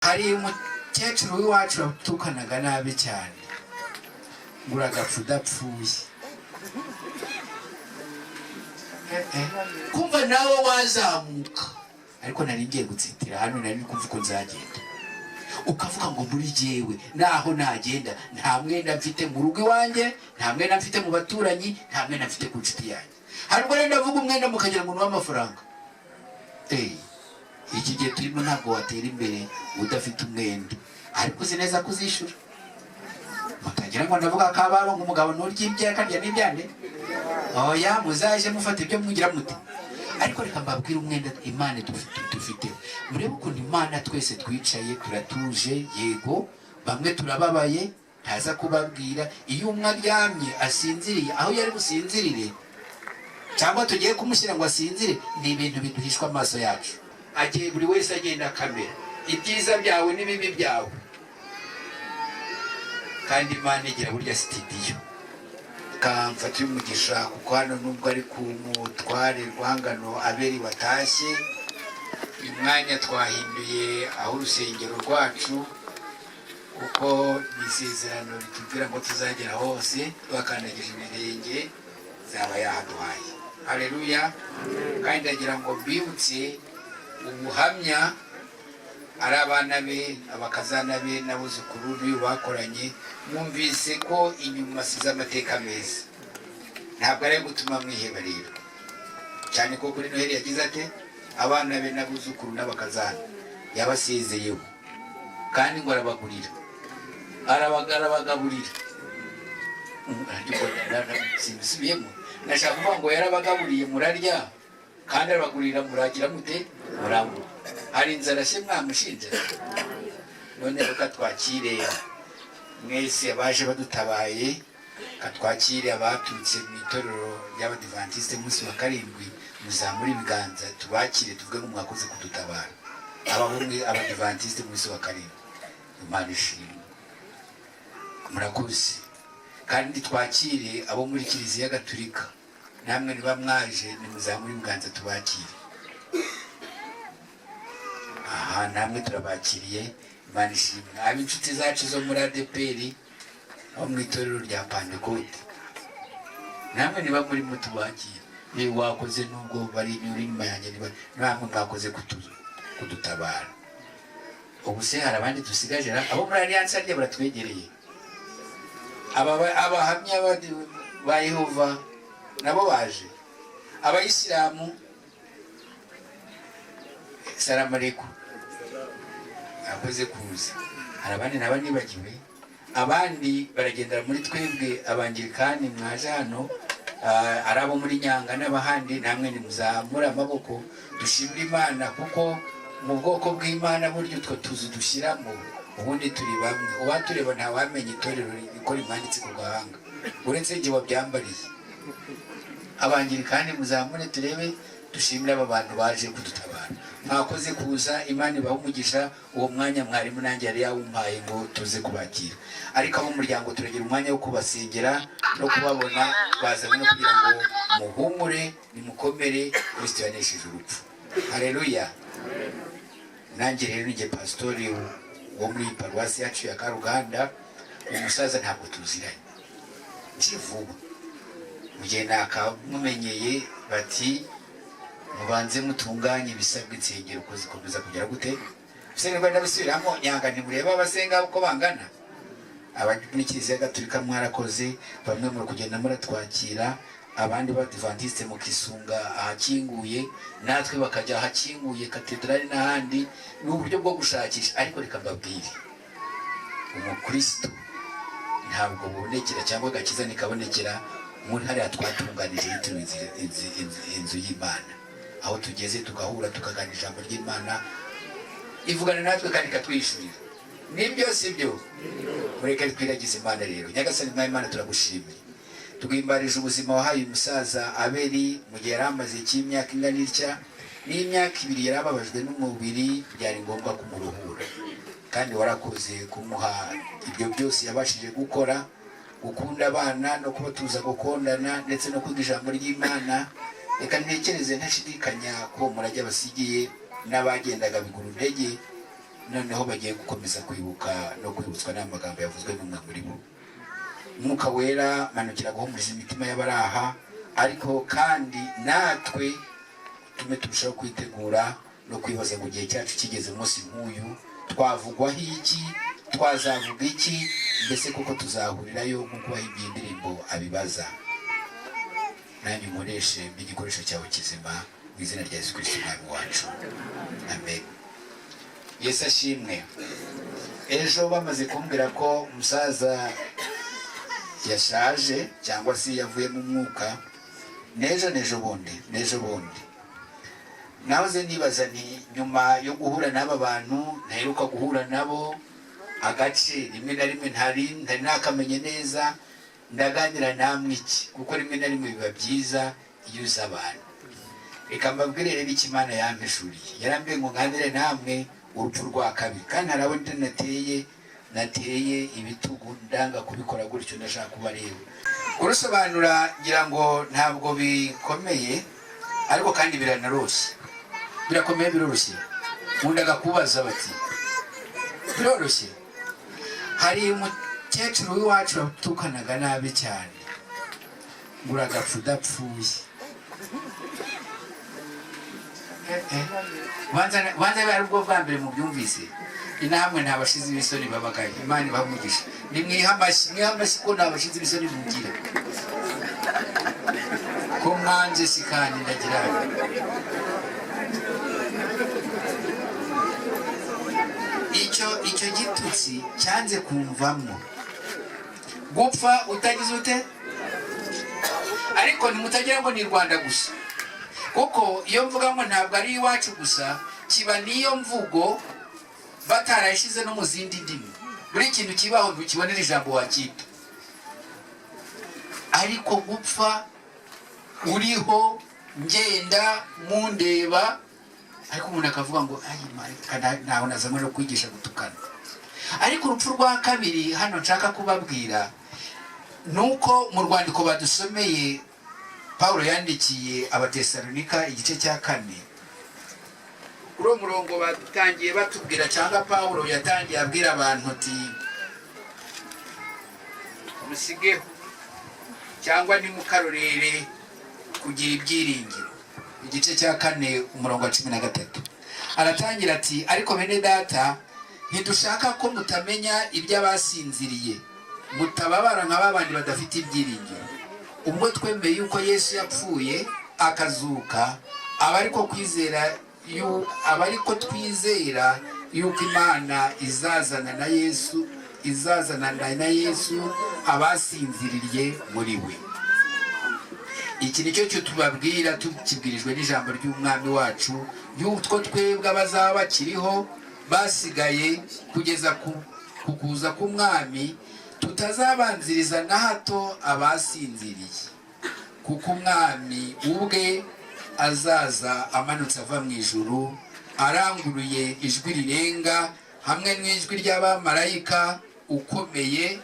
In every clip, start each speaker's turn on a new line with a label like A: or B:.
A: Hari umukecuru w'iwacu watukanaga nabi cyane ngo uragapfa udapfuye. Kumva nawe wazamuka, ariko nari ngiye gutsitira hano, nari ndi kumva uko nzagenda. Ukavuga ngo muri jyewe naho nagenda, nta mwenda mfite mu rugo iwanjye, nta mwenda mfite mu baturanyi, nta mwenda mfite ku nshuti yanjye. Hari ubwo rero ndavuga umwenda mukagira ngo ni uw'amafaranga. Iki gihe turimo ntabwo watera imbere udafite umwenda, ariko uzi neza ko uzishyura. Mutagira ngo ndavuga akababo, ngo umugabo nturya ibye akarya n'ibyande. Oya, muzaje mufata ibyo mugira mute. Ariko reka mbabwire umwenda Imana dufite. Murebe ukuntu Imana twese twicaye turatuje. Yego, bamwe turababaye, ntaza kubabwira. Iyo umwe aryamye asinziriye aho yari businzirire, cyangwa tugiye kumushyira ngo asinzire, ni ibintu biduhishwa amaso yacu. Agiye buri wese agenda akamera ibyiza byawe n'ibibi byawe, kandi Imana igira burya sitidiyo. Kamfata umugisha, kuko hano nubwo ari ku mutware Rwangano Aberi watashye, uyu mwanya twahinduye aho urusengero rwacu, kuko ni isezerano ritubwira ngo tuzagera hose twakandagije ibirenge, zaba yahaduhaye. Haleluya! Kandi ndagira ngo mbibutse ubuhamya ari abana be, abakazana be n'abuzukuru n'uyu bakoranye. Mwumvise ko inyuma asize amateka meza, ntabwo ari ayo gutuma mwiheba rero, cyane ko kuri Noheli yagize ate? Abana be n'abuzukuru n'abakazana yabasezeyeho, kandi ngo arabagurira, arabagaburira. Simbisubiyemo, nashaka kuvuga ngo yarabagaburiye murarya, kandi arabagurira muragira mute? Muranywa. Hari inzara se mwamushinja? None reka twakire mwese abaje badutabaye, katwakire abaturutse mu itorero ry'Abadivantisite umunsi wa karindwi. Muzamure ibiganza tubakire, tuvuge ngo mwakoze kudutabara. Ababumwe Abadivantisite umunsi wa karindwi, Imana ishimwe, murakoze. Kandi twakire abo muri Kiliziya Gatulika, namwe niba mwaje nimuzamure ibiganza tubakire. Aha namwe turabakiriye, Imana ishimwe. Ab'inshuti zacu zo muri ADEPR, abo mu itorero rya Pantekote, namwe niba murimo tubakire. Wakoze, nubwo bari uri inyuma yanjye, niba namwe mwakoze kudutabara. Ubu se hari abandi dusigaje? Abo muri Alliance harya baratwegereye? Abahamya ba Yehova nabo baje, Abayisilamu, salamu alaikum, akoze kuza. Hari abandi naba nibagiwe? Abandi baragendera muri twebwe. Abangirikani mwaje hano, ari abo muri Nyanga n'abahandi, namwe nimuzamure amaboko dushimire Imana, kuko mu bwoko bw'Imana burya utwo tuzu dushyiramo, ubundi turi bamwe. Uwatureba ntawamenya itorero rikora imanditse ku gahanga, uretse njye wabyambariye. Abangirikani muzamure turebe, dushimire aba bantu baje kudutabara. Mwakoze kuza, Imana ibahe umugisha. Uwo mwanya mwarimu nanjye yari yawumpaye ngo tuze kubakira, ariko ab'umuryango turagira umwanya wo kubasengera no kubabona bazanye no kugira ngo muhumure, nimukomere, Kristo yanesheje urupfu. Haleluya! Nanjye rero ni pasitori wo muri paruwasi yacu ya Karuganda. Umusaza ntabwo tuziranye, nje vuba. Mu gihe nakamumenyeye bati mubanze mutunganye ibisabwa insengero ko zikomeza kugera gute. Ese niba ndabisubiramo, Nyanga ntimureba abasenga uko bangana? Abari muri Kiliziya Gatulika mwarakoze, bamwe muri kugenda muratwakira, abandi b'Abadivantisite mukisunga ahakinguye, natwe bakajya ahakinguye, katedrali n'ahandi. Ni uburyo bwo gushakisha. Ariko reka mbabwire, umukristo ntabwo bubonekera cyangwa agakiza ntikabonekera muri hariya twatunganije yitiriwe inzu y'Imana. Aho tugeze tugahura, tukaganira ijambo ry'Imana, ivugana natwe kandi ikatwishyurira. Nibyo, si byo? Mureke twiragize Imana rero. Nyagasani Mwami Imana, turagushimiye, tugwimbarije ubuzima wahaye umusaza Aberi mu gihe yari amaze cy'imyaka ingana itya n'imyaka 2 yari ababajwe n'umubiri. Byari ngombwa kumuruhura, kandi warakoze kumuha ibyo byose yabashije gukora, gukunda abana no kubatuza gukundana, ndetse no kwiga ijambo ry'Imana. Reka ntekereze ntashidikanya ko uwo murage abasigiye n'abagendaga bigura intege. Noneho bagiye gukomeza kwibuka no kwibutswa n'amagambo yavuzwe n'umwe muri bo. Umwuka Wera, manukira guhumuriza imitima y'abari aha, ariko kandi natwe tume turushaho kwitegura no kwibaza ngo igihe cyacu kigeze, umunsi nk'uyu twavugwaho iki? Twazavuga iki? Mbese kuko tuzahurirayo nk'uko wahimbye indirimbo abibaza. Nanjye unkoreshe igikoresho cyawe kizima, mu izina rya Yesu Kirisito Umwami wacu, amen. Yesu ashimwe. Ejo bamaze kumbwira ko umusaza yashaje cyangwa se yavuye mu mwuka, n'ejo n'ejo bundi nahoze nibaza nti nyuma yo guhura n'aba bantu ntaheruka guhura nabo, agace rimwe na rimwe ntari nakamenye neza, ndaganira namwe iki? Kuko rimwe na rimwe biba byiza iyo uzi abantu. Reka mbabwire rero icyo Imana yampishuriye. Yarambwiye ngo nganire namwe urupfu rwa kabiri, kandi hari abo nateye ibitugu, ndanga kubikora gutyo, ndashaka kubareba. Kurusobanura ngira ngo ntabwo bikomeye, ariko kandi biranarose. Birakomeye, biroroshye. Nkundaga kubaza bati biroroshye. Hari umukecuru w'iwacu watukanaga nabi cyane ngo uragapfa udapfuye. Banza ari ubwo bwa mbere mubyumvise. Inamwe nta bashizi b'isoni babagaye. Imana ibaha umugisha. Nimwihe amashyi, mwihe amashyi, ko nta bashizi b'isoni mugira, ko mwanze si kandi ndagira. Icyo gitutsi cyanze kumvamo gupfa utagize ute. Ariko ntimutagira ngo ni Rwanda gusa, kuko iyo mvuga ngo ntabwo ari iwacu gusa, kiba n'iyo mvugo batarayishyize no mu zindi ndimi. Buri kintu kibaho ntukibonera ijambo wakita, ariko gupfa uriho ngenda mundeba, ariko umuntu akavuga ngo "Ayi, ntaho nazanywe no kwigisha gutukana." Ariko urupfu rwa kabiri hano nshaka kubabwira ni uko mu rwandiko badusomeye Pawulo yandikiye Abatesalonika, igice cya 4, kuri uwo murongo batangiye batubwira, cyangwa Pawulo yatangiye abwira abantu ati musigeho cyangwa nimukarorere kugira ibyiringiro. Igice cya 4, umurongo wa 13, aratangira ati: "Ariko bene data, ntidushaka ko mutamenya iby'abasinziriye, mutababara nka babandi badafite ibyiringiro. Ubwo twemeye yuko Yesu yapfuye akazuka, aba ariko twizera yuko Imana izazana na Yesu abasinziriye muri we. Iki nicyo cyo tubabwira tukibwirijwe n'ijambo ry'Umwami wacu, yuko twebwe abazaba bakiriho basigaye kugeza ku kuza k'Umwami tutazabanziriza na hato abasinziriye. Kuko Umwami ubwe azaza amanutse ava mu ijuru, aranguruye ijwi rirenga, hamwe n'ijwi ry'abamarayika ukomeye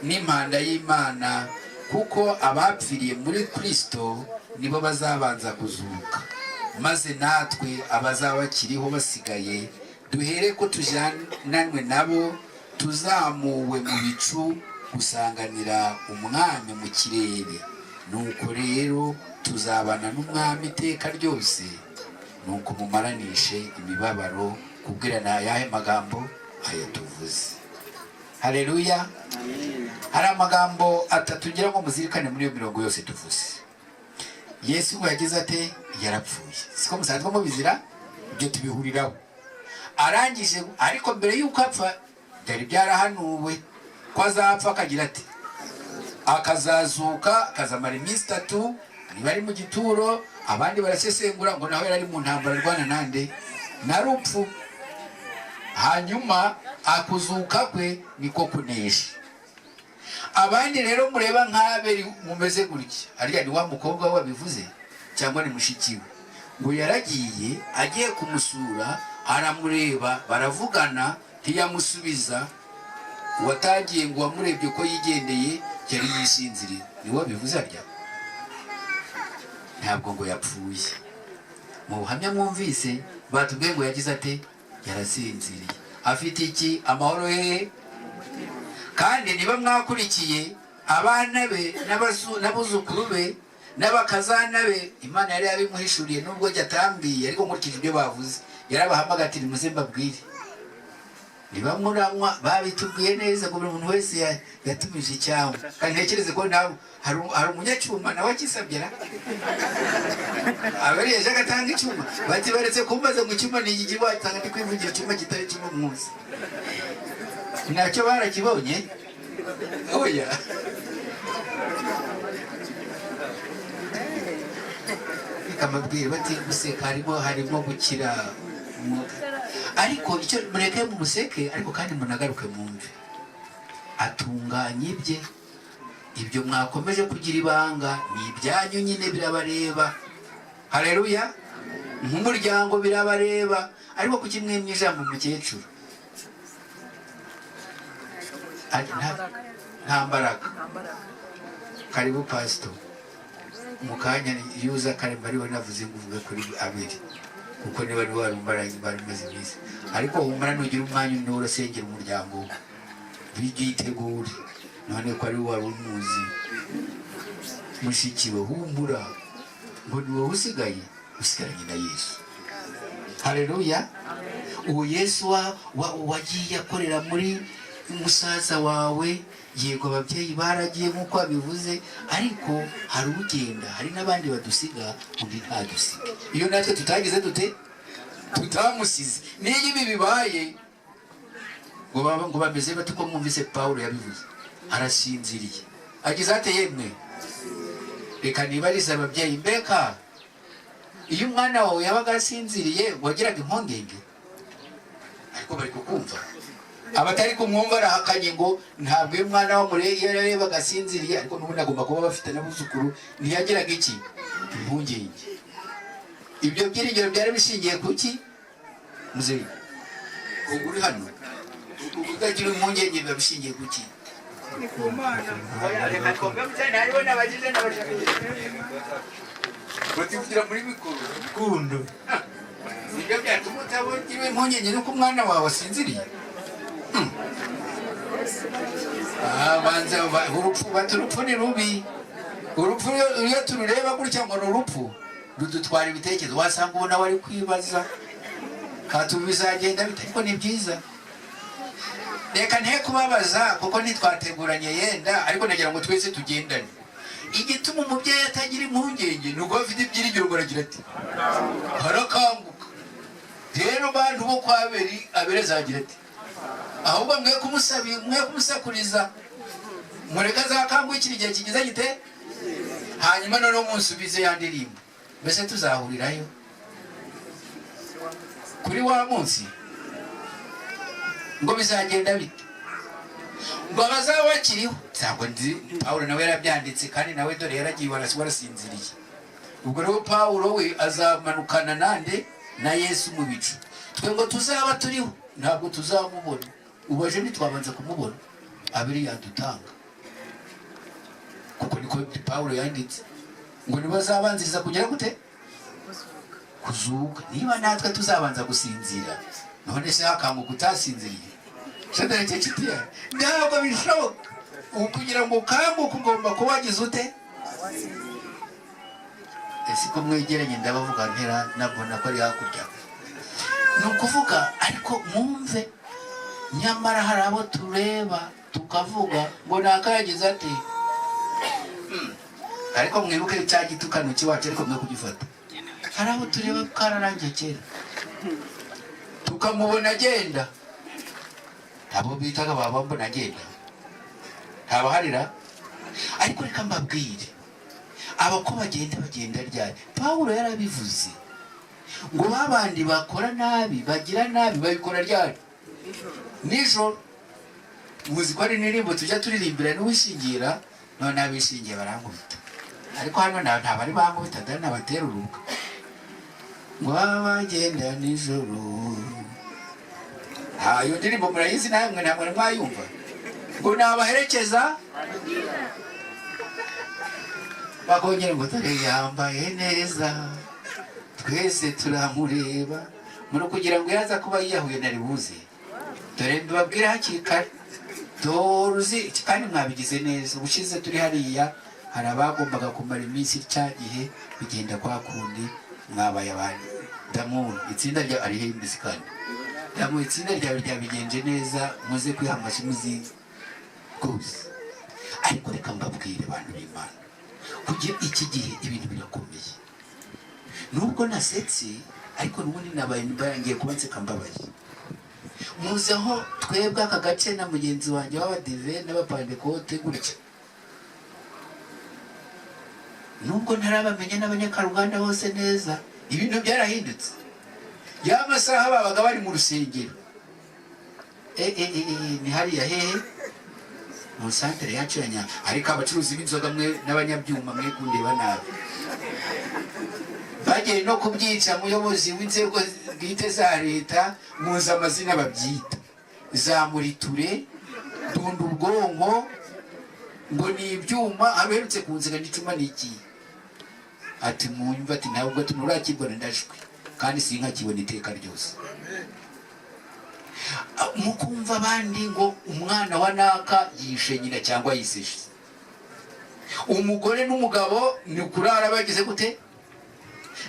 A: n'impanda y'Imana, kuko abapfiriye muri Kristo nibo bazabanza kuzuka, maze natwe abazaba bakiriho basigaye duhere ko tujyananwe nabo tuzamuwe mu bicu gusanganira Umwami mu kirere. Nuko rero tuzabana n'Umwami iteka ryose. Nuko mumaranishe imibabaro kubwirana ayahe magambo aya tuvuze." Haleluya! Hari amagambo atatu ngira ngo muzirikane muri iyo mirongo yose tuvuze. Yesu ngo yagize ate? Yarapfuye, siko musanzwe mubizira, ibyo tubihuriraho. Arangije, ariko mbere y'uko apfa byari byarahanuwe ko azapfa, akagira ati akazazuka, akazamara iminsi 3 niba ari mu gituro. Abandi barasesengura ngo nawe yari ari mu ntambara arwana nande? Na rupfu. Hanyuma akuzuka kwe niko kunesha. Abandi rero mureba nk'Abeli mumeze gutya, harya ni wa mukobwa we wabivuze cyangwa ni mushiki we, ngo yaragiye agiye kumusura, aramureba, baravugana, ntiyamusubiza. Uwatangiye ngo wamurebye ko yigendeye, yari yisinziriye. Ni we wabivuze harya? Ntabwo ngo yapfuye. Mu buhamya mwumvise batubwiye ngo yagize ate? Yarasinziriye. Afite iki? Amahoro hehe? Kandi niba mwakurikiye abana be n'abuzukuru be n'abakazana be, Imana yari yabimuhishuriye nubwo jya atambwiye, ariko nkurikije ibyo bavuze yarabahamagaye ati nimuze mbabwire. Niba muranywa babitubwiye neza ngo buri muntu wese yatumije icyangwa. Kandi ntekereze ko nawe hari umunyacyuma nawe akisabyera abariye aje agatanga icyuma, bati baretse kumbaza ngo icyuma ni iki, watanga ndi kwivugira icyuma kitari icyuma munsi nacyo barakibonye. Oya, reka mbabwire bati guseka harimo gukira, ariko icyo mureke mumuseke, ariko kandi munagaruke mwumve atunganye ibye. Ibyo mwakomeje kugira ibanga ni ibyanyu nyine, birabareba. Haleluya, nk'umuryango birabareba. Ariko kuki mwemye ijambo umukecuru? Nta mbaraga. Karibu pastor, mu kanya yuza karemba ariwe navuze ngo uvuge kuri abiri, kuko niba ari wari umbaraga bari maze iminsi. Ariko humura nugira umwanya niwe urasengera umuryango bigitegure, none ko ari wari umuzi mushikiwe, humura ngo ni wowe usigaye, usigaranye na Yesu. Haleluya. Uwo Yesu wagiye akorera muri musaza wawe, yego ababyeyi baragiye nk'uko abivuze, ariko hari ugenda, hari n'abandi badusiga, undi ntadusiga. Iyo natwe tutagize dute? Tutamusize. Niyo ibi bibaye ngo bameze bate, uko mwumvise Pawulo yabivuze, arasinziriye. Agize ate yemwe? Reka nibarize ababyeyi, mbeka iyo umwana wawe yabaga asinziriye wagiraga impungenge? Ariko bari kukumva. Abatari kumwumva arahakanye ngo ntabwo iyo umwana wa iyo yarebaga asinziriye, ariko n'ubundi agomba kuba bafite n'abuzukuru, ntiyagiraga iki? Impungenge. Ibyo byiringiro byari bishingiye kuki? Muzeyi ubwo uri hano utagira impungenge biba bishingiye kuki?
B: Ni ku Mana.
A: Reka twumve cyane, hariho n'abagize n'abashaka bativugira muri mikoro.
B: Rukundo.
A: Nibyo byatuma utagira impungenge nuko umwana wawe asinziriye. Banza urupfu, bati urupfu ni rubi. Urupfu iyo turureba gutya ngo ni urupfu rudutwara ibitekerezo, wasanga ubona wari kwibaza hatu bizagenda bite, ariko ni byiza. Reka nte kubabaza kuko ntitwateguranye yenda, ariko nagira ngo twese tugendane. Igituma umubyeyi atagira impungenge ni uko afite ibyiringiro, ngo aragira ati harakanguka. Rero bantu bo kwa Abeli, Abeli azagira ati ahubwo mwe kumusakuriza, mureke azakangukira igihe kigeze gite, hanyuma noneho munsubize ya ndirimbo. Mbese tuzahurirayo kuri wa munsi ngo bizagenda bite? Ngo abazaba bakiriho, ntabwo nzi. Pawulo nawe yarabyanditse, kandi nawe dore yaragiye warasinziriye. Ubwo rero Pawulo we azamanukana nande? Na Yesu mu bicu. Twe ngo tuzaba turiho ntabwo tuzamubona. Ubaje ntitwabanza kumubona, Abeli yadutanga, kuko niko Pawulo yanditse ngo nibazabanziriza kugera gute? Kuzuka. Niba natwe tuzabanza gusinzira, none se hakanguka utasinziriye? Ntabwo bishoboka. Kugira ngo ukanguke ugomba kuba wagize ute? Ese ko mwegeranye ndabavuga ntera nabona ko ari hakurya. Ni ukuvuga ariko mwumve, nyamara hari abo tureba tukavuga ngo nakayagize ate, ariko mwibuke cya gitukano kiwacu, ariko mwe kugifata. Hari abo tureba kararangiye kera, tukamubona agenda, abo bitaga baba mbona agenda ntabaharira. Ariko reka mbabwire, abo ko bagenda bagenda ryari? Pawulo yarabivuze ngo babandi bakora nabi, bagira nabi, babikora ryari? Nijoro. Muzi ko ari indirimbo tujya turirimbira n'uwishingira, none abishingiye barankubita, ariko hano ntabari bankubita, dore nabatera urubuga ngo bagenda nijoro. Iyo ndirimbo murayizi namwe, ntabwo mwayumva ngo nabaherekeza bakongera ngo dore yambaye neza, Twese turamureba muri kugira ngo yaza kuba yiyahuye nari buze. Dore mbibabwira hakiri kare, dore kandi mwabigize neza. Ubushize turi hariya hari abagombaga kumara iminsi, cya gihe bigenda kwa kundi mwabaye abandi. Damu, itsinda rya ari he kandi damu, itsinda ryawe ryabigenje neza, muze kwiha amashyi muzi rwose. Ariko reka mbabwire, abantu b'Imana, kugira iki gihe ibintu birakomeye. Nubwo nasetse, ariko n'ubundi nabaye ngiye kuba nseka mbabaye. Muzi aho twebwe aka gace na mugenzi wanjye w'Abadive n'Abapantekote gutya, nubwo ntarabamenya n'Abanyakaruganda bose neza, ibintu byarahindutse. Ya masaha babaga bari mu rusengero, ni hariya hehe mu santere yacu ya Nyanga. Ariko abacuruzi b'inzoga mwe n'abanyabyuma, mwe kundeba nabi, bagiye no kubyica. Muyobozi w'inzego bwite za leta, muzi amazina babyita, za muriture, dunda ubwonko, ngo ni ibyuma. Aberutse kunzega n'icuma ni iki? Ati mwumva, ati ntabwo tunurakibona, ndajwe kandi sinkakibona iteka ryose. Mukumva abandi ngo umwana wa naka yishe nyina cyangwa yiseshe umugore n'umugabo, ni kurara bagize gute?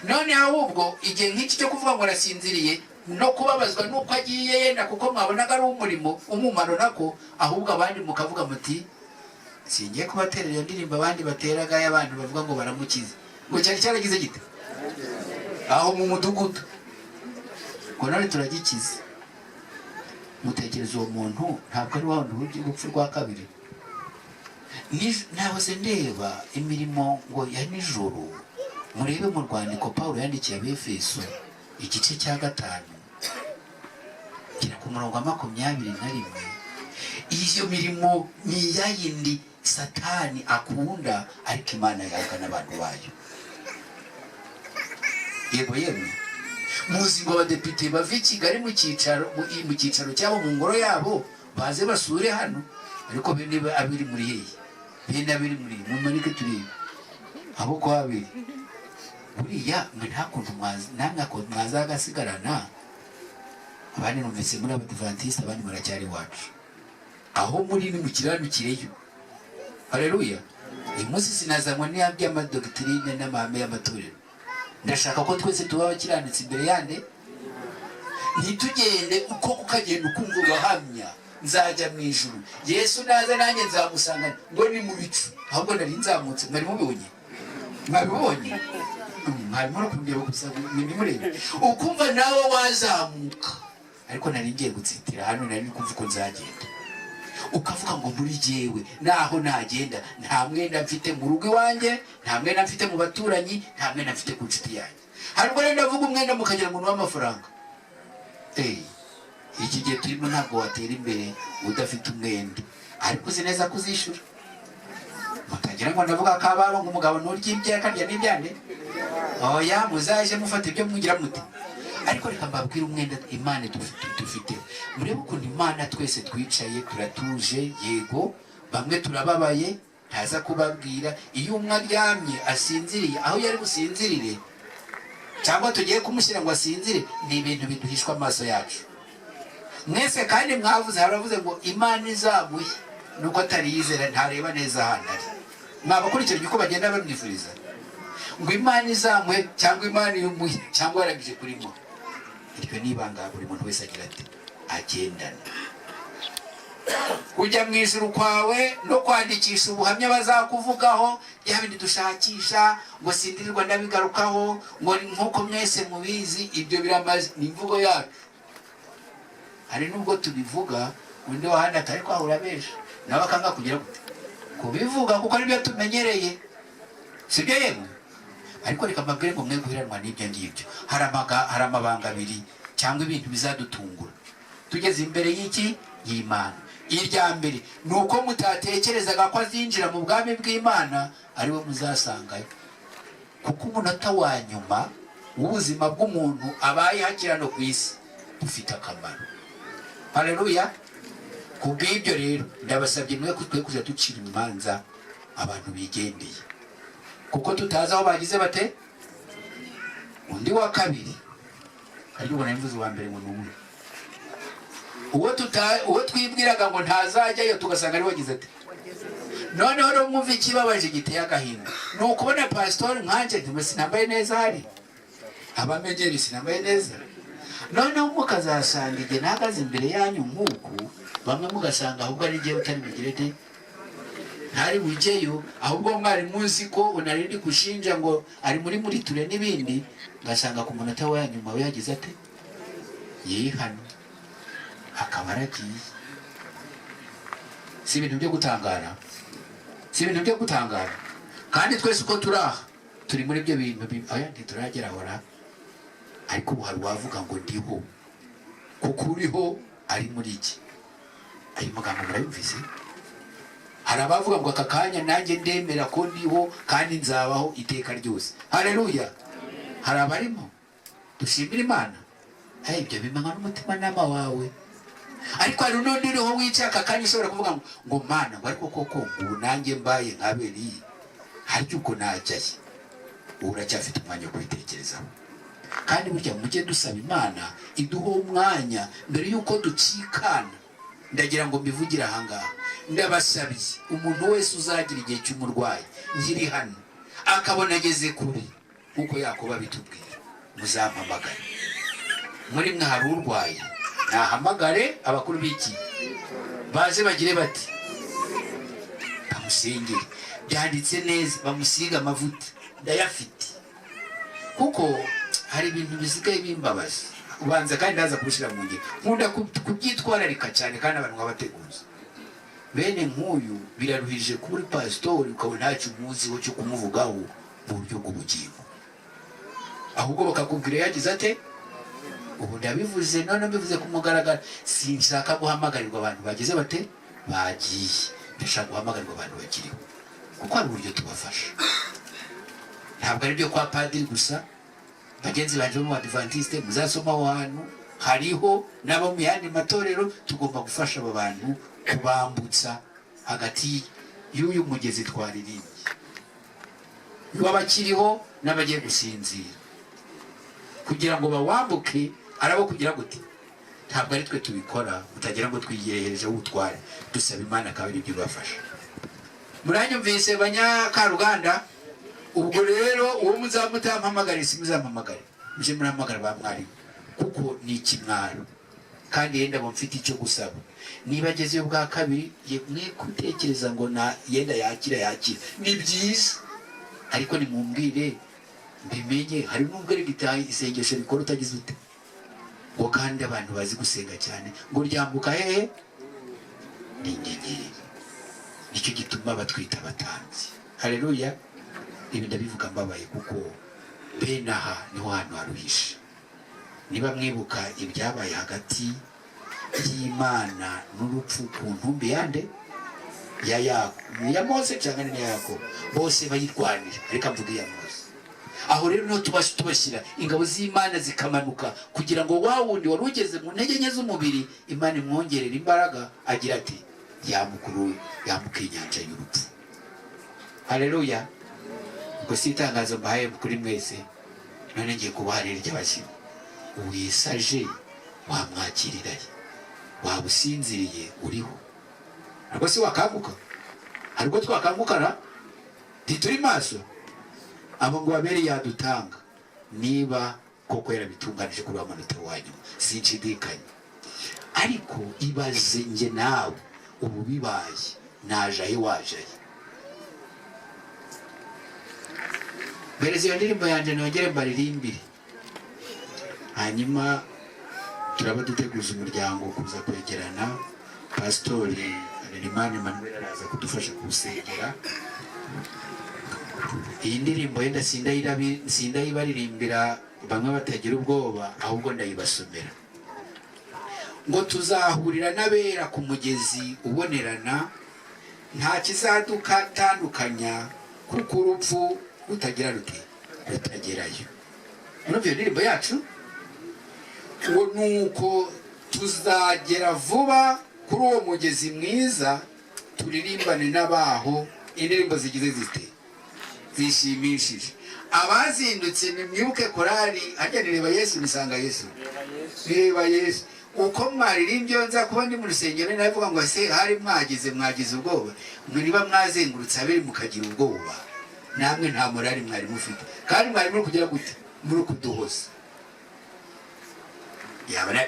A: None ahubwo igihe nk'iki cyo kuvuga ngo arasinziriye no kubabazwa n'uko agiye yenda, kuko mwabonaga ari umurimo umumaro nako, ahubwo abandi mukavuga muti singiye kubaterera iyo ndirimbo abandi bateraga y'abantu bavuga ngo baramukize, ngo cyari cyaragize gite aho mu mudugudu, ngo none turagikize. Mutekereza uwo muntu ntabwo ari wa wundi w'urupfu rwa kabiri. Nahoze ndeba imirimo ngo ya nijoro. Murebe mu rwandiko Pawulo yandikiye Abefeso, igice cya 5, gera ku murongo wa 21. Iyo mirimo ni iya yindi Satani akunda, ariko Imana yanga n'abantu bayo. Yego yemwe, muzi ngo abadepite bava i Kigali mu cyicaro, mu cyicaro cyabo, mu ngoro yabo, baze basure hano. Ariko bene abiri muri hehe? Bene abiri muri mumanike turebe abo kwa abiri. Buriya mwe nta kuntu namwe ako mwazagasigarana. Abandi numvise muri Abadivantisite, abandi muracyari iwacu. Aho muri ni mukiranukireyo. Haleluya! Uyu munsi sinazanywa n'iby'amadogitirine n'amahame y'amatorero. Ndashaka ko twese tuba abakiranutsi imbere yande, ntitugende uko ukagenda ukumva ugahamya nzajya mu ijuru, Yesu naza nanjye nzamusanga ngo ni mu bicu. Ahubwo nari nzamutse, mwari mubibonye? Mwabibonye? Mwari muri kundeba gusa, nimurebe ukumva nawe wazamuka. Ariko nari ngiye gutsitira hano, nari kumva uko nzagenda, ukavuga ngo muri jyewe naho nagenda nta mwenda mfite mu rugo iwanjye, nta mwenda mfite mu baturanyi, nta mwenda mfite ku nshuti yanjye. Hari ubwo rero ndavuga umwenda mukagira ngo ni uw'amafaranga. Iki gihe turimo ntabwo watera imbere udafite umwenda, ariko uzi neza ko uzishyura. Mutagira ngo ndavuga ko ababo ngo umugabo nturya ibye akarya n'ibyande. Oya, muzaje mufata ibyo mugira mute. Ariko reka mbabwire umwenda Imana dufite. Murebe ukuntu Imana twese twicaye turatuje. Yego, bamwe turababaye, ntaza kubabwira. Iyo umwe aryamye asinziriye aho yari businzirire, cyangwa tugiye kumushyira ngo asinzire, ni ibintu biduhishwa amaso yacu mwese. Kandi mwavuze, haravuze ngo Imana izamuhe nuko atari yizera, ntareba neza ahantu ari. Mwabakurikiranye uko bagenda bamwifuriza ngo Imana izamuhe, cyangwa Imana imuhe, cyangwa yarangije kurimo. Iryo ni ibanga buri muntu wese agira ati agendana. Kujya mu ijuru kwawe no kwandikisha ubuhamya bazakuvugaho, ya bindi dushakisha ngo sindirirwa ndabigarukaho, ngo nk'uko mwese mubizi, ibyo biramaze, ni imvugo yacu. Hari nubwo tubivuga undi wahandi atari kwahura benshi nawe akanga kugira gute kubivuga, kuko aribyo tumenyereye, sibyo yemwe? Ariko reka mbabwire ngo mwe guheranwa n'ibyo ngibyo. Hari amabanga abiri cyangwa ibintu bizadutungura tugeze imbere y'iki y'Imana. Irya mbere ni uko mutatekerezaga ko azinjira mu bwami bw'Imana, ariwe muzasangayo, kuko umunota wa nyuma w'ubuzima bw'umuntu abaye hakiri hano ku isi dufite akamaro. Haleluya! Ku bw'ibyo rero ndabasabye mwe twe kujya ducira imanza abantu bigendeye, kuko tutazi aho bagize bate. Undi Undi wa kabiri, ariko ubona mvuze uwa mbere ngo ni uwuhe? Uwo twibwiraga ngo ntazajyayo, tugasanga ari wagize ati. Noneho rero mwumva ikibabaje giteye agahinda ni ukubona pasitori nkanjye, ntimwe sinambaye neza, hari abamegeri sinambaye neza, noneho mukazasanga igihe nahagaze imbere yanyu nk'uku, bamwe mugasanga ahubwo ari igihe utari bugire te, ntari bujyeyo, ahubwo mwari muzi ko unari ndi gushinja ngo ari muri ture n'ibindi, ngasanga ku munota wa nyuma we yagize ate, yihano, akaba aragiye. Si ibintu byo gutangara, si ibintu byo gutangara. Kandi twese uko turi aha turi muri ibyo bintu, oya, ntituragera aho ra. Ariko ubu hari uwavuga ngo ndiho kuko uriho ari muri iki. Ayo magambo murayumvise? Hari abavuga ngo aka kanya nanjye ndemera ko ndiho kandi nzabaho iteka ryose. Haleluya! Hari abarimo dushimira Imana. Ibyo bimenywa n'umutimanama wawe. Ariko hari n'undi uriho wicaye aka kanya ushobora kuvuga ngo Mana, ngo ariko koko ubu nanjye mbaye nka beriya, harya ubwo najyaye? Ubu uracyafite umwanya wo kubitekerezaho. Kandi burya mujye dusaba Imana iduhe umwanya mbere y'uko ducikana. Ndagira ngo mbivugire ahangaha, ndabasabye, umuntu wese uzagira igihe cy'umurwayi nkiri hano akabona ageze kure nk'uko Yakobo abitubwira, muzampamagare. Muri mwe hari urwaye, nahamagare abakuru b'iki baze bagire bati bamusengere, byanditse neza, bamusiga amavuta, ndayafite. Kuko hari ibintu bisigaye bimbabaza ubanza, kandi ndaza kubishyira mu ngiro. Nkunda kubyitwararika cyane kandi abantu nkabateguza. Bene nk'uyu biraruhije kuba uri pasitori ukabona ntacyo umuziho cyo kumuvugaho mu buryo bw'ubugingo, ahubwo bakakubwira yagize ate. Ubu ndabivuze, none mbivuze ku mugaragaro, sinshaka guhamagarirwa abantu bagize bate, bagiye. Ndashaka guhamagarirwa abantu bakiriho, kuko hari uburyo tubafasha. Ntabwo ari byo kwa padiri gusa, bagenzi banjye bo mu Badivantiste, muzasoma aho hantu hariho n'abo mu yandi matorero. Tugomba gufasha aba bantu kubambutsa hagati y'uyu mugezi twaririmbye, w'abakiriho n'abagiye gusinzira, kugira ngo bawambuke. Arabo kugira gute? Ntabwo ari twe tubikora, utagira ngo twigerehereje ubutware. Dusaba Imana akaba ari byo ibafasha. Muranyumvise, banyakaruganda? Ubwo rero uwo muzamutampamagare, simuzampamagare, muje murahamagara ba mwarimu, kuko ni ikimwaro. Kandi yenda abo mfite icyo gusaba, niba agezeyo bwa kabiri, mwe gutekereza ngo na yenda yakira, yakira ni byiza, ariko nimumbwire mbimenye. Hari n'ubwo rero isengesho rikora utagize ute, ngo kandi abantu bazi gusenga cyane ngo ryambuka hehe ni inyenyeri. Nicyo gituma batwita abatambyi. Haleluya! Ibi ndabivuga mbabaye, kuko bene aha niho hantu haruhishe. Niba mwibuka ibyabaye hagati y'Imana n'urupfu ku ntumbi yande, ya ya Mose cyangwa ni ya Yakobo, bose bayirwanira, ariko mvuga iya Mose. Aho rero niho tubashyira ingabo z'Imana zikamanuka kugira ngo wa wundi wari ugeze mu ntege nke z'umubiri, Imana imwongerera imbaraga, agira ati yamukuru yambuka inyanja y'urupfu. Haleluya! Ubwo si itangazo mbahaye kuri mwese? None ngiye kubaha rero iry'abashyira uwisaje, wamwakiriraye, waba usinziriye uriho, ntabwo se wakanguka? Hari ubwo twakangukana ntituri maso. Abo ngo babere yadutanga niba koko yarabitunganije kuri wa munota wa nyuma, sinshidikanya. Ariko ibaze njye nawe ubu bibaye, najahe, wajahe? Mbereza iyo ndirimbo yanjye nongere mbaririmbire, hanyuma turaba duteguza umuryango kuza kwegerana. Pasitori Harerimana Emmanuel araza kudufasha kuwusengera. Iyi ndirimbo yenda sindayibaririmbira bamwe batagira ubwoba, ahubwo ndayibasomera. Ngo tuzahurira n'abera ku mugezi ubonerana, nta kizadutandukanya, kuko urupfu rutagira rute, rutagerayo. Murumva iyo ndirimbo yacu? Ngo nuko tuzagera vuba kuri uwo mugezi mwiza, turirimbane n'abaho indirimbo zigize zite. Zishimishije. Abazindutse, nimwibuke korali harya nireba Yesu, nisanga Yesu, nireba Yesu. Uko mwaririmbye, nza kuba ndi mu rusengero, navuga ngo se hari mwagize mwagize ubwoba? Mwe niba mwazengurutse abiri mukagira ubwoba, namwe nta morali mwari mufite. Kandi mwari muri kugira gute? Muri kuduhoza. Yaba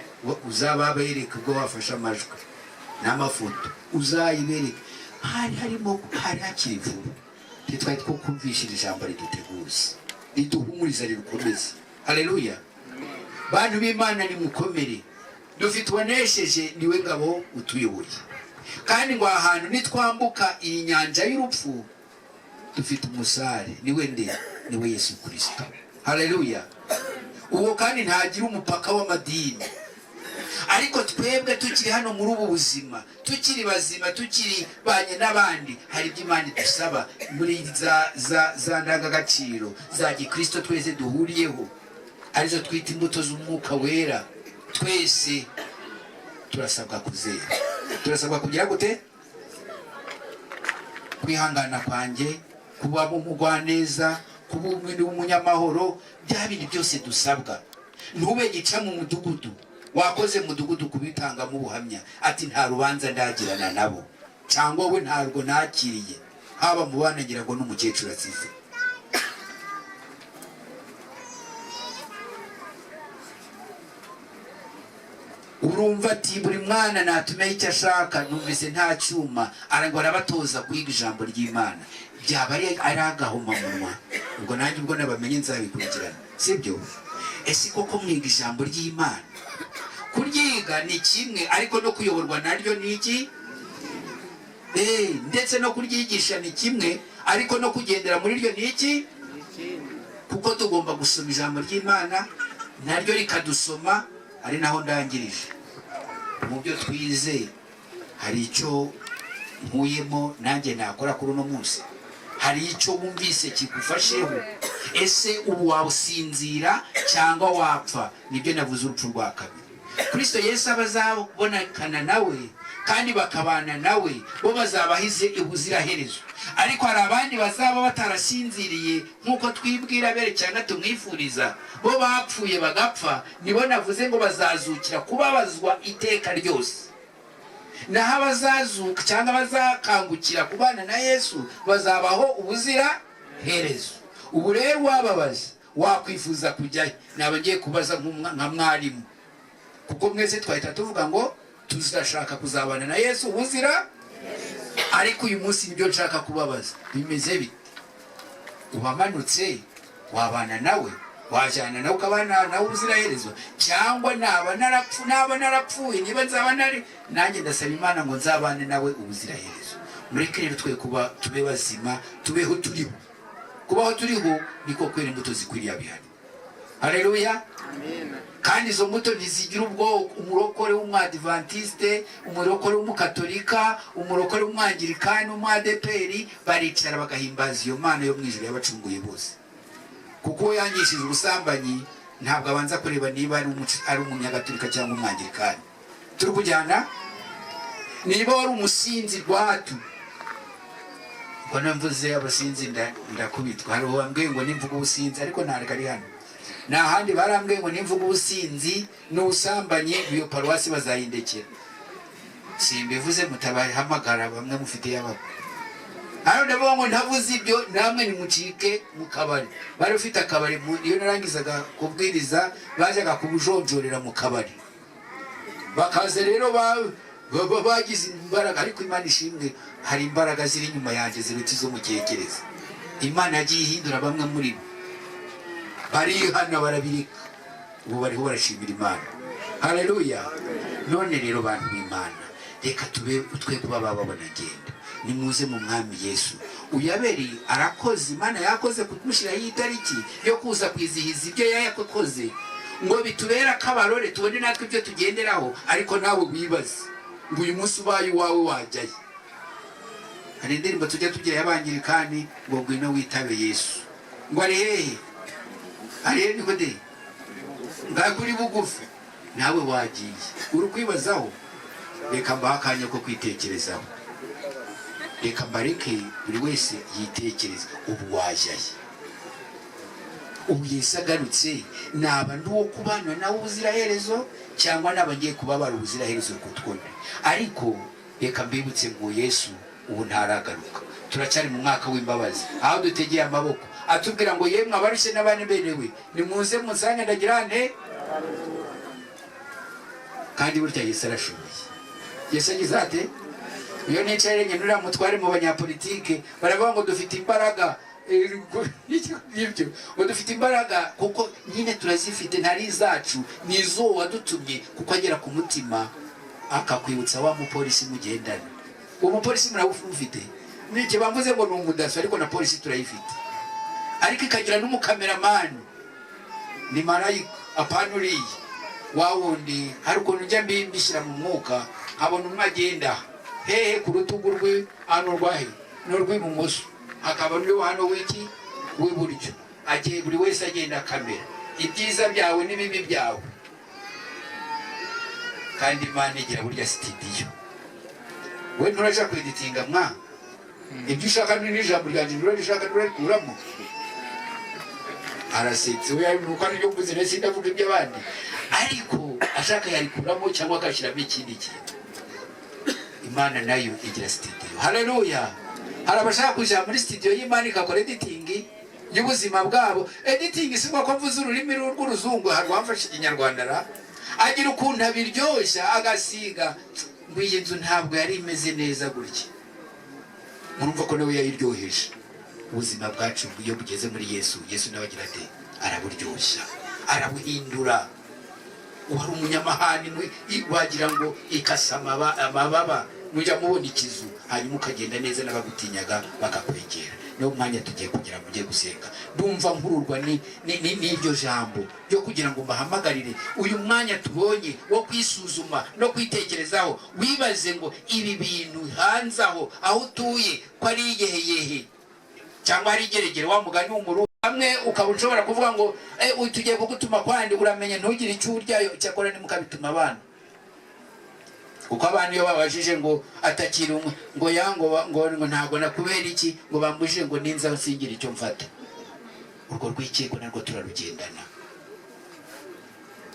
A: uzaba bereka ubwo wafashe amajwi n'amafoto, uzayibereke. Hari harimo, hari hakiri vuba, ntitwari two kumvishira ijambo riduteguza, riduhumuriza, ridukomeza. Haleluya! Bantu b'Imana, nimukomere. Dufite uwanesheje, niwe ngabo utuyoboye. Kandi ngo aha hantu nitwambuka iyi nyanja y'urupfu, dufite umusare. Niwe nde? Niwe Yesu Kirisito. Haleluya! Uwo kandi ntagira umupaka w'amadini. Ariko twebwe tukiri hano muri ubu buzima, tukiri bazima, tukiri banye n'abandi, hari ibyo Imana idusaba muri za ndangagaciro za gikristo twese duhuriyeho, arizo twita imbuto z'Umwuka Wera. Twese turasabwa kuzera. Turasabwa kugira gute? Kwihangana kwanjye, kuba umugwaneza, kuba w'umunyamahoro, bya bindi byose dusabwa. Ntube gica mu mudugudu. Wakoze mudugudu kubitangamo ubuhamya, ati nta rubanza ndagirana nabo, cyangwa we ntabwo nakiriye, haba mu bana, ngira ngo n'umukecuru asize. Urumva ati buri mwana natumeho icyo ashaka. Numvise nta cyuma, arangwa arabatoza kwiga ijambo ry'Imana. Byaba ari agahomamunwa. Ubwo nanjye ubwo nabamenye nzabikurikirana, sibyo? Ese koko mwiga ijambo ry'Imana? Kuryiga ni kimwe, ariko no kuyoborwa naryo ni iki? Ndetse no kuryigisha ni kimwe, ariko no kugendera muri ryo ni iki? Kuko tugomba gusoma ijambo ry'Imana, naryo rikadusoma. Ari naho ndangirije. Mu byo twize hari icyo nkuyemo nanjye nakora kuri uno munsi? Hari icyo wumvise kigufasheho? Ese ubu wawusinzira cyangwa wapfa? Nibyo navuze, urupfu rwa kabiri. Kristo Yesu abazabonekana nawe kandi bakabana nawe, bo bazabahize ubuziraherezo. Ariko hari abandi bazaba batarasinziriye nk'uko twibwira bere cyangwa tumwifuriza, bo bapfuye bagapfa. Nibo navuze ngo bazazukira kubabazwa iteka ryose. Naho abazazuka cyangwa bazakangukira kubana na Yesu bazabaho ubuzira herezo. Ubu rero wababaza, wakwifuza kujyayo? Naba ngiye kubaza nka mwarimu, kuko mwese twahita tuvuga ngo tuzashaka kuzabana na Yesu ubuzira. Ariko uyu munsi nibyo nshaka kubabaza: bimeze bite? Ubamanutse wabana nawe, wajyana nawe, ukabana nawe ubuziraherezo? Cyangwa naba narapfuye, niba nzaba nari nanjye, ndasaba Imana ngo nzabane nawe ubuziraherezo. Mureke rero twe kuba tube bazima, tubeho turiho. Kubaho turiho niko kwera imbuto zikwiriye abihari. Haleluya! Kandi izo mbuto ntizigira ubwoko: umurokore w'umwadivantiste, umurokore w'umukatolika, umurokore w'umwangirikani, w'umwadeperi, baricara bagahimbaza iyo Mana yo mu ijuru yabacunguye bose. Kuko uwo yangishije ubusambanyi ntabwo abanza kureba niba ari umunyagatolika cyangwa umwangirikani. Turi kujyana? Niba wari umusinzi rwatu, ubwo mvuze abasinzi ndakubitwa. Hari uwambwiye ngo nimvuga ubusinzi, ariko ntabwo ari hano, nta handi. Barambwiye ngo nimvuga ubusinzi n'ubusambanyi, iyo paruwasi bazayindekera. Simbivuze, mutabahamagara bamwe mufite y'ababo. Hano ndavuga ngo ntavuze ibyo, namwe nimucike mu kabari. Bari ufite akabari, iyo narangizaga kubwiriza bajyaga kubujonjorera mu kabari, bakaza rero bagize imbaraga. Ariko Imana ishimwe, hari imbaraga ziri inyuma yanjye ziruta izo mu cyegereza. Imana yagiye ihindura bamwe muri bo, barihana, barabireka, ubu bariho barashimira Imana. Haleluya! None rero bantu b'Imana, reka tube twe kuba bababona genda. Nimuze mu Mwami Yesu. Uyaberi arakoze, Imana yakoze kumushyiraho itariki yo kuza kwizihiza ibyo yakoze, ngo bitubere akabarore, tubone natwe ibyo tugenderaho. Ariko nawe wibaze ngo uyu munsi ubaye uwawe wajyayo? Hari indirimbo tujya tugira y'abangirikani ngo ngwino witabe Yesu. Ngo ari hehe? Ari hehe? Niko de ngakuri bugufi, nawe wagiye uri kwibazaho. Reka mbahe akanya ko kwitekerezaho. Reka mbareke buri wese yitekereze. Ubu wajyaye, ubu Yesu agarutse, naba ndi uwo kubana nawe ubuziraherezo, cyangwa naba ngiye kubabara ubuziraherezo kutwone? Ariko reka mbibutse ngo Yesu ubu ntaragaruka, turacyari mu mwaka w'imbabazi, aho dutegeye amaboko atubwira ngo: "Yemwe abarushye n'abaremerewe, nimuze munsange, ndagira nte?" Kandi burya Yesu arashoboye. Yesu agize ate? Iyo nicaye nyine uriya mutware mu banyapolitike baravuga ngo dufite imbaraga. Nibyo, ngo dufite imbaraga kuko nyine turazifite, ntari izacu, ni izuwo wadutumye, kuko agera ku mutima akakwibutsa wa mupolisi mugendana. Uwo mupolisi murawufite, niki bamvuze ngo ni umudaso, ariko na polisi turayifite, ariko ikagira n'umukameramani, ni marayika, apana uriya wa wundi. Hari ukuntu njya mbishyira mu mwuka, nkabona umwe agenda hehe ku rutugu rwe hano, rwahe n'urw'ibumoso, hakaba n'uwo hano w'iki w'iburyo, agiye buri wese agenda kamera ibyiza byawe n'ibibi byawe. Kandi Imana igira burya sitidiyo. We nturaja kweditinga mwa ibyo ushaka n'ijambo ryanjye nturarishaka, nturarikuramo. Arasetse we, nuko aribyo mvuze, ndetse ndavuga iby'abandi, ariko ashaka yarikuramo cyangwa agashyiramo ikindi kintu. Imana nayo igira sitidiyo. Haleluya! Hari abashaka kujya muri sitidiyo y'Imana igakora editing y'ubuzima bwabo. Editing si ko mvuze ururimi rw'uruzungu, hari uwamfashe ikinyarwanda ra agira ukuntu abiryoshya, agasiga ngo iyi nzu ntabwo yari imeze neza gutya. Murumva ko nawe yayiryoheje. Ubuzima bwacu iyo bugeze muri Yesu, Yesu nawe agira ate? Araburyoshya, arabuhindura. Wari umunyamahane, wagira ngo ikasa amababa, mujya mubona ikizu, hanyuma ukagenda neza n'abagutinyaga bakakwegera. Niwo mwanya tugiye kugira ngo ujye gusenga. Ndumva nkururwa n'iryo jambo ryo kugira ngo mbahamagarire uyu mwanya tubonye wo kwisuzuma no kwitekerezaho. Wibaze ngo ibi bintu hanze aho, aho utuye, ko ari iyeheyehe cyangwa hari igeregere, wa mugani w'umuru hamwe, ukaba ushobora kuvuga ngo uyu tugiye kugutuma kwandi, uramenye ntugire icyo uryayo. Cyakora nimukabituma abana, kuko abana iyo babajije ngo atakira umwe ngo ya ngo ntabwo nakubera iki, ngo bambujije, ngo ninza singira icyo mfata. Urwo rwikeko narwo turarugendana.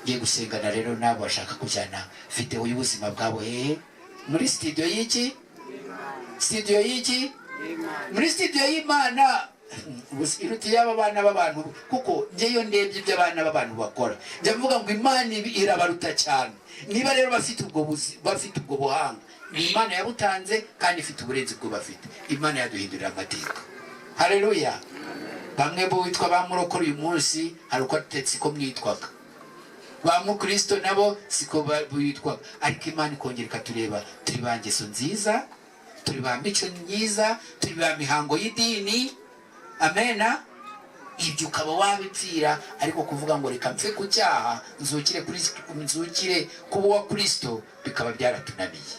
A: Ngiye gusengana rero n'abo bashaka kujyana videwo y'ubuzima bwabo hehe? Muri studio y'iki? Studio y'iki? Muri studio y'Imana iruta iy'aba bana b'abantu, kuko njyeyo ndebye ibyo abana b'abantu bakora, njya mvuga ngo Imana irabaruta cyane. Niba rero bafite ubwo buhanga, ni Imana yabutanze kandi ifite uburenzi bwo bafite. Imana yaduhindurira amateka. Haleluya! Bamwe bo witwa ba murokore uyu munsi, hari uko siko mwitwaga, ba mukristo nabo siko bitwaga, ariko Imana ikongera ikatureba. Turi ba ngeso nziza, turi ba mico myiza, turi ba mihango y'idini. Amena. Ibyo ukaba wabipfira, ariko kuvuga ngo reka mpfe ku cyaha nzukire kuri nzukire kuba uwa Kristo, bikaba byaratunaniye.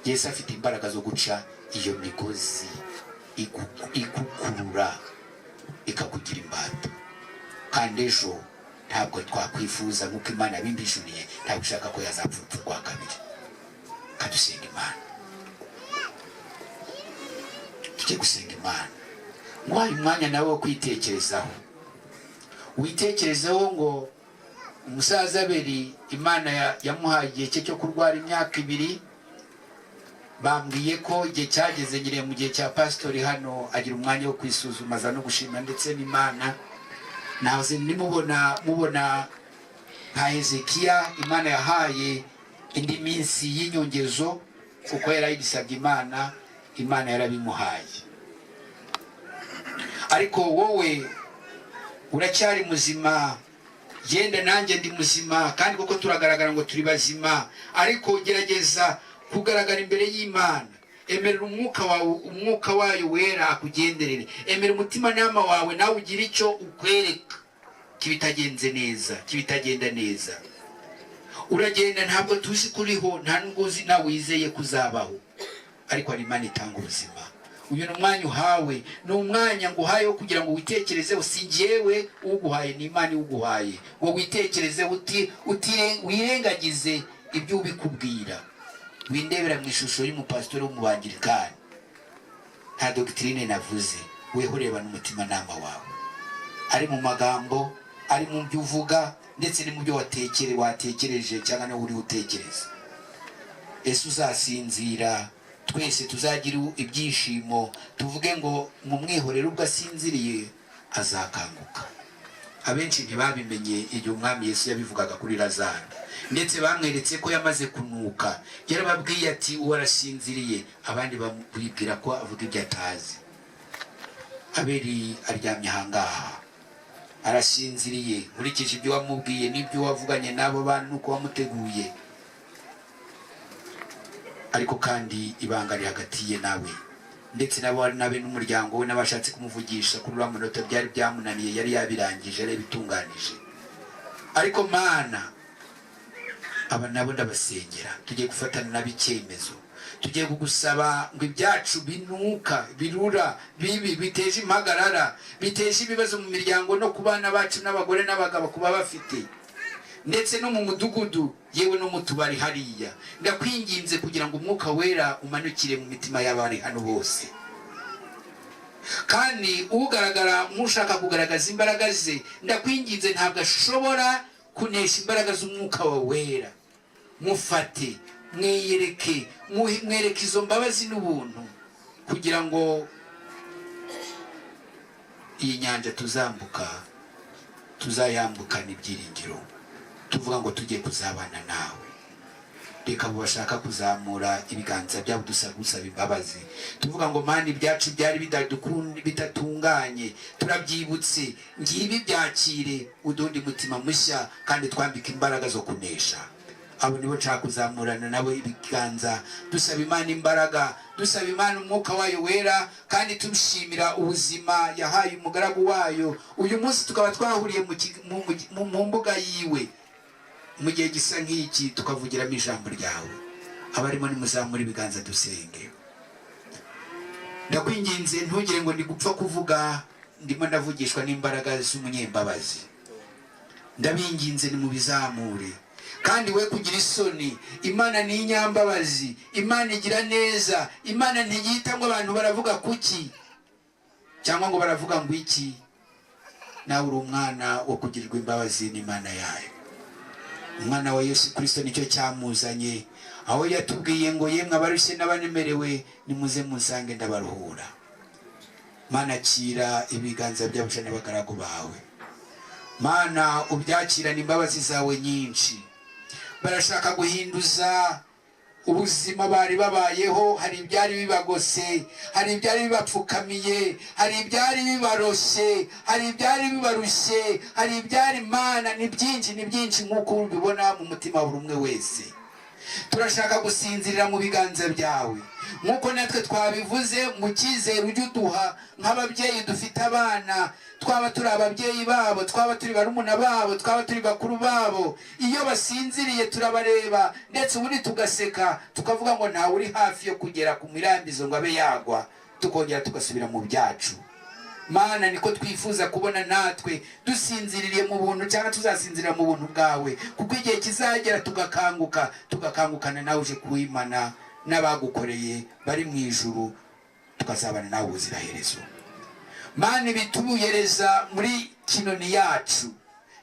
A: Yesu afite imbaraga zo guca iyo migozi igukurura ikakugira imbata. Kandi ejo ntabwo twakwifuza, nk'uko Imana yabimbishuriye, ntabwo ushaka ko yazapfa urupfu rwa kabiri. Kadusenga Imana, tujye gusenga Imana. Nguhaye umwanya nawe wo kwitekerezaho, witekerezeho ngo umusaza Abeli, Imana yamuhaye igihe cye cyo kurwara imyaka 2. Bambwiye ko igihe cyageze nyine mu gihe cya pasitori hano, agira umwanya wo kwisuzuma, aza no gushima ndetse n'Imana. Nahoze nimubona mubona nka Hezekiya, Imana yahaye indi minsi y'inyongezo kuko yarayibisabye Imana, Imana yarabimuhaye. Ariko wowe uracyari muzima, yenda nanjye ndi muzima, kandi koko turagaragara ngo turi bazima, ariko gerageza kugaragara imbere y'Imana. Emerera umwuka wawe, umwuka wayo wera akugenderere. Emera umutimanama wawe nawe ugire icyo ukwereka kibitagenze neza, kibitagenda neza. Uragenda, ntabwo tuzi ko uriho, nta nubwo uzi nawe wizeye kuzabaho, ariko hari Imana itanga ubuzima. Uyu ni umwanya uhawe, ni umwanya nguhaye wo kugira ngo witekerezeho. Si njyewe uguhaye, ni Imana iwuguhaye ngo witekerezeho, wirengagize ibyo ubikubwira. Windebera mu ishusho y'umupasitori w'umubangirikani. Nta doctrine navuze, weho ureba n'umutimanama wawe, ari mu magambo, ari mu byo uvuga, ndetse no mu byo watekereje cyangwa nawe uri utekereza. Ese uzasinzira, twese tuzagira ibyishimo, tuvuge ngo mu mwihorere, ubwo asinziriye azakanguka? Abenshi ntibabimenye igihe Umwami Yesu yabivugaga kuri Lazaro, ndetse bamweretse ko yamaze kunuka. Yarababwiye ati: "Uwo arasinziriye." Abandi bamwibwira ko avuga ibyo atazi. Abeli aryamye ahangaha, arasinziriye, nkurikije ibyo wamubwiye n'ibyo wavuganye n'abo bantu n'uko wamuteguye. Ariko kandi ibanga riri hagati ye nawe, ndetse nabo nabe n'umuryango we n'abashatse kumuvugisha kuri uriya munota. Byari byamunaniye, yari yabirangije, yari yabitunganije. Ariko Mana, aba nabo ndabasengera. Tugiye gufatana nabo icyemezo, tugiye kugusaba ngo ibyacu binuka, birura, bibi, biteje impagarara, biteje ibibazo mu miryango no ku bana bacu n'abagore n'abagabo kuba bafite, ndetse no mu mudugudu, yewe no mu tubari hariya, ndakwinginze kugira ngo Umwuka Wera umanukire mu mitima y'abari hano bose. Kandi ugaragara nk'ushaka kugaragaza imbaraga ze, ndakwinginze, ntabwo ashobora kunesha imbaraga z'Umwuka wawe Wera. Mufate, mwiyereke, mwereke izo mbabazi n'ubuntu, kugira ngo iyi nyanja tuzambuka tuzayambukana ibyiringiro, tuvuga ngo tugiye kuzabana nawe. Reka abo bashaka kuzamura ibiganza byabo dusaba gusaba imbabazi, tuvuga ngo: "Mana, ibyacu byari bidatunganye, turabyibutse, ngibi byakire, udundi mutima mushya kandi twambike imbaraga zo kunesha." Abo nibo nshaka kuzamurana nabo ibiganza, dusaba Imana imbaraga, dusaba Imana Umwuka wayo Wera, kandi tushimira ubuzima yahaye umugaragu wayo. Uyu munsi tukaba twahuriye mu mbuga yiwe mu gihe gisa nk'iki, tukavugiramo ijambo ryawe. Abarimo nimuzamura ibiganza dusenge. Ndakwinginze, ntugire ngo ndi gupfa kuvuga, ndimo ndavugishwa n'imbaraga z'umunyembabazi. Ndabinginze, nimubizamure, kandi we kugira isoni. Imana ni inyambabazi, Imana igira neza. Imana ntiyita ngo abantu baravuga kuki cyangwa ngo baravuga ngo iki. Nawe uri umwana wo kugirirwa imbabazi n'Imana yayo. Umwana wa Yesu Kirisito nicyo cyamuzanye, aho yatubwiye ngo: "Yemwe abarushye n'abanemerewe, nimuze musange, ndabaruhura." Mana, akira ibiganza by'abaja n'abagaragu bawe. Mana, ubyakirane imbabazi zawe nyinshi. Barashaka guhinduza ubuzima bari babayeho. Hari ibyari bibagose, hari ibyari bibapfukamiye, hari ibyari bibaroshye, hari ibyari bibarushye, hari ibyari, Mana, ni byinshi, ni byinshi, nk'uko ubibona mu mutima wa buri umwe wese. Turashaka gusinzirira mu biganza byawe, nk'uko natwe twabivuze mu cyizere ujya uduha nk'ababyeyi dufite abana. Twaba turi ababyeyi babo, twaba turi barumuna babo, twaba turi bakuru babo, iyo basinziriye turabareba, ndetse ubundi tugaseka, tukavuga ngo ntawe uri hafi yo kugera ku mirambizo ngo abe yagwa, tukongera tugasubira mu byacu. Mana, niko twifuza kubona natwe dusinziririye mu buntu, cyangwa tuzasinzirira mu buntu bwawe, kuko igihe kizagera tugakanguka, tugakangukana nawe uje kuwimana n'abagukoreye bari mu ijuru, tukazabana nawe ubuziraherezo. Mana, ibitubuhereza muri Kinoni yacu,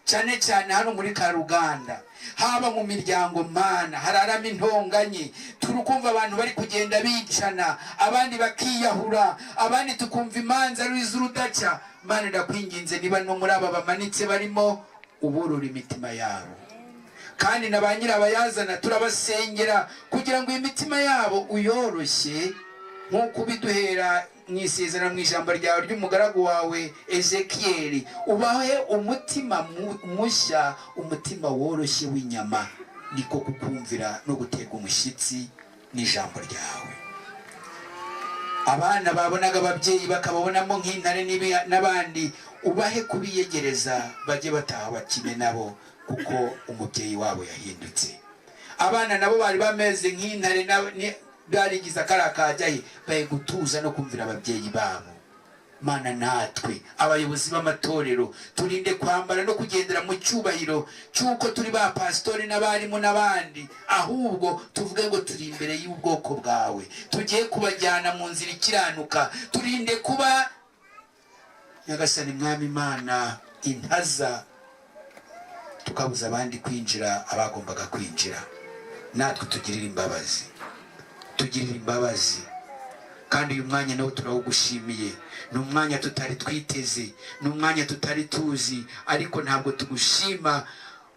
A: cyane cyane hano muri Karuganda, haba mu miryango, Mana, hararama intonganye. Turi kumva abantu bari kugenda bicana, abandi bakiyahura, abandi tukumva imanza ari iz'urudaca. Mana, ndakwinginze, niba no muri aba bamanitse barimo, uburura imitima yabo. Kandi na ba nyirabayazana turabasengera kugira ngo iyi mitima yabo uyoroshye, nk'uko ubiduhera mu isezerano mu ijambo ryawe ry'umugaragu wawe Ezekiyeli. Ubahe umutima mushya, umutima woroshye w'inyama, niko kukumvira no guterwa umushyitsi n'ijambo ryawe. Abana babonaga ababyeyi bakababonamo nk'intare n'abandi, ubahe kubiyegereza, bajye bataha bakine nabo, kuko umubyeyi wabo yahindutse. Abana nabo bari bameze nk'intare barigize akariya kajyahe, baye gutuza no kumvira ababyeyi babo. Mana, natwe abayobozi b'amatorero, turinde kwambara no kugendera mu cyubahiro cy'uko turi ba pasitori n'abarimu n'abandi, ahubwo tuvuge ngo turi imbere y'ubwoko bwawe, tugiye kubajyana mu nzira ikiranuka. Turinde kuba, Nyagasani Mwami Imana, intaza, tukabuza abandi kwinjira, abagombaga kwinjira. Natwe tugirire imbabazi, tugirire imbabazi. Kandi uyu mwanya nawo turawugushimiye. Ni umwanya tutari twiteze, ni umwanya tutari tuzi, ariko ntabwo tugushima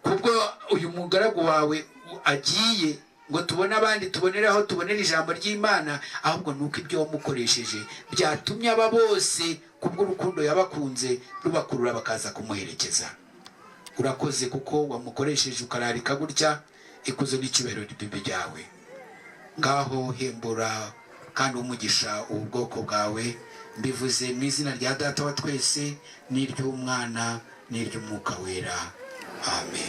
A: kubwo uyu mugaragu wawe agiye ngo tubone abandi tubonere aho tubonera ijambo ry'Imana, ahubwo ni uko ibyo wamukoresheje byatumye aba bose, kubw'urukundo yabakunze, rubakurura bakaza kumuherekeza. Urakoze kuko wamukoresheje ukararika gutya. Ikuzo n'icyubahiro bibe byawe. Ngaho hembura kandi umugisha ubu bwoko bwawe. Mbivuze mu izina rya Data wa twese n'iry'Umwana n'iry'Umwuka Wera. Amen.